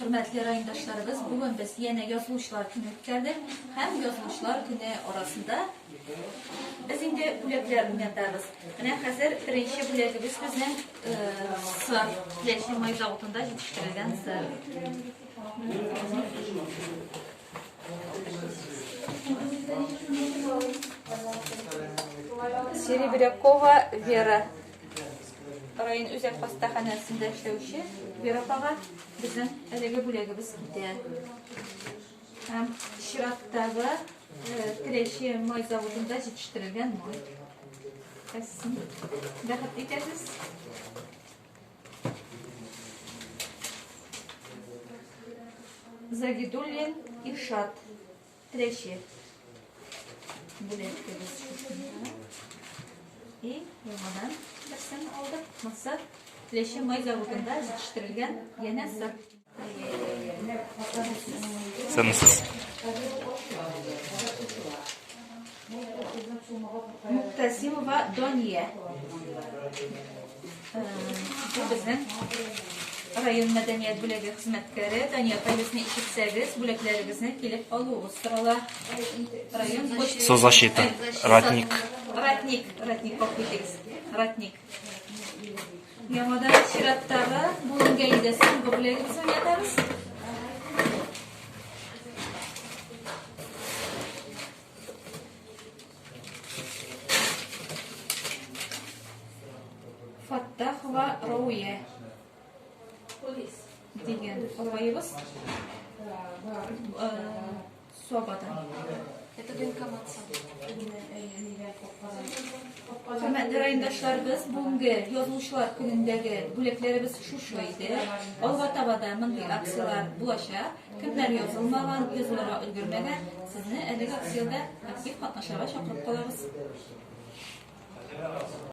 Хөрмәтле райондашларыбыз, бүген без янә язылучылар көне үткәрдек һәм язылучылар көне арасында без инде бүләкләр уйнатабыз. Менә хәзер беренче бүләгебез безнең э, сыр, Теләче май заводында җитештерелгән сыр. Серебрякова Вера район үзәк хастаханәсендә эшләүче Вера апага безнең әлеге бүләгебез китә. Һәм чираттагы э, Теләче май заводында җитештерелгән май. Кайсысын бәхет итәсез? Загидуллин Иршат. Теләче. Бүләкебез шушында. И яңадан берсен алдык. Монысы Теләче май заводында җитештерелгән янә сыр. Сәмсез. Муктасимова Дания. Бу безнең район мәдәният бүлеге хезмәткәре. Дания апай, безне ишетсәгез, бүләкләрегезне килеп алуыгыз сорала. Район почта. Созащита. Ратник. Ратник, ратник гафу итегез. Ратник. Яңадан чираттагы бүгенгә инде соңгы бүләгебезне уйнатабыз. Фаттахова Рауя дигән апаебыз Сабадан. Это военкомат. Хөрмәтле райондашларыбыз, бүгенге язылучылар көнендәге бүләкләребез шушы иде. Алга таба да мондый акцияләр булачак. Кемнәр язылмаган, язылырга өлгермәгән, сезне әлеге акциядә актив катнашырга чакырып калабыз.